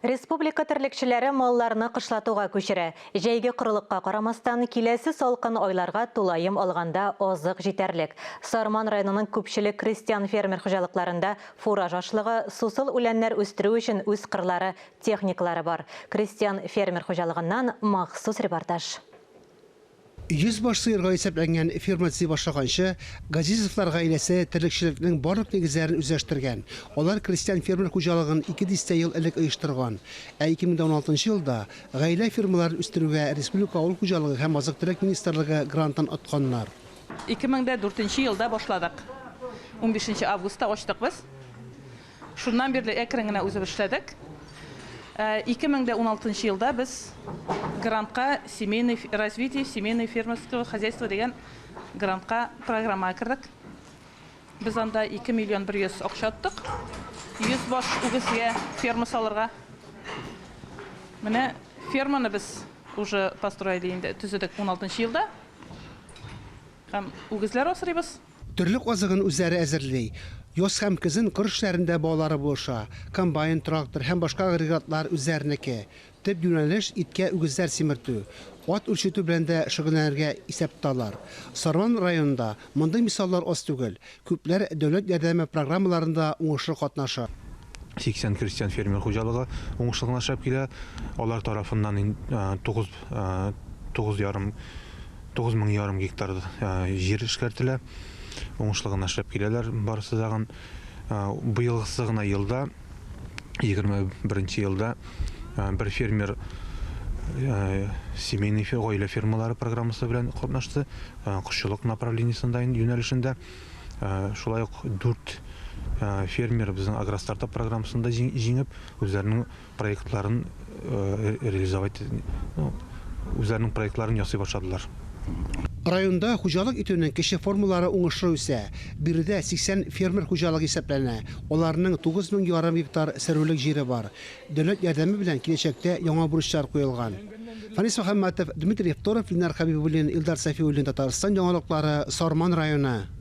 Республика терлекчеләре малларны кышлатуга күчерә. Җәйге корылыкка карамастан, киләсе салкын айларга тулаем алганда азык җитәрлек. Сарман районының күпчелек крестьян-фермер хуҗалыкларында фураж ашлыгы, сусыл үләннәр үстерү өчен үз кырлары, техникалары бар. Крестьян-фермер хуҗалыгыннан махсус репортаж. 100 баш сыерга исәпләнгән ферма төзи башлаганчы, Газизовлар гаиләсе терлекчелекнең барлык нигезләрен үзләштергән. Алар крестьян-фермер хуҗалыгын ике дистә ел элек оештырган. Ә 2016 елда гаилә фермаларын үстерүгә республика авыл хуҗалыгы һәм азык-төлек министрлыгы грантын отканнар. 2004 елда башладык. Унбишенче августта ачтык без. Шуннан бирле әкрен генә үзебез эшләдек. 2016 елда без грантка Семейный развитие семейного фермерского хозяйства дигән грантка программага кердек. Без анда 2 миллион 100 акча оттык. 100 баш үгезгә ферма салырга. Менә ферманы без уже построили инде, төзедек 16 елда. Һәм үгезләр асрыйбыз. Терлек азыгын үзләре әзерли. Яз һәм көзен кыр эшләрендә балалары булыша. Комбайн, трактор һәм башка агрегатлар үзләренеке. Төп юнәлеш, иткә үгезләр симертү. Ат үрчетү белән дә шөгыльләнергә исәп тоталар. Сарман районында мондый мисаллар аз түгел. Күпләр дәүләт ярдәме программаларында уңышлы катнаша. 80 крестьян-фермер хуҗалыгы уңышлы гына эшләп килә. Алар тарафыннан 9, 9 ярым 9 мең ярым гектар җир эшкәртелә. Уңышлы гына эшләп киләләр барысы дагын. Быелгысы гына елда, 21 елда бер фермер семейный гаилә фермалары программасы белән катнашты. Кошчылык направлениесендә юнәлешендә. Шулай ук 4 фермер безнең агростартап программасында җиңеп, үзләренең проектларын реализовать, ну, үзләренең проектларын ясый башладылар. Районда хуҗалык итүнең кече формалары уңышлы үсә. Биредә 80 фермер хуҗалыгы исәпләнә, аларның 9 мең ярым гектар сөрүлек җире бар. Дәүләт ярдәме белән киләчәктә яңа бурычлар куелган. Фәнис Мөхәммәтов, Дмитрий Евторов, Ленар Хәбибуллин, Илдар Сафиуллин, Татарстан яңалыклары, Сарман районы.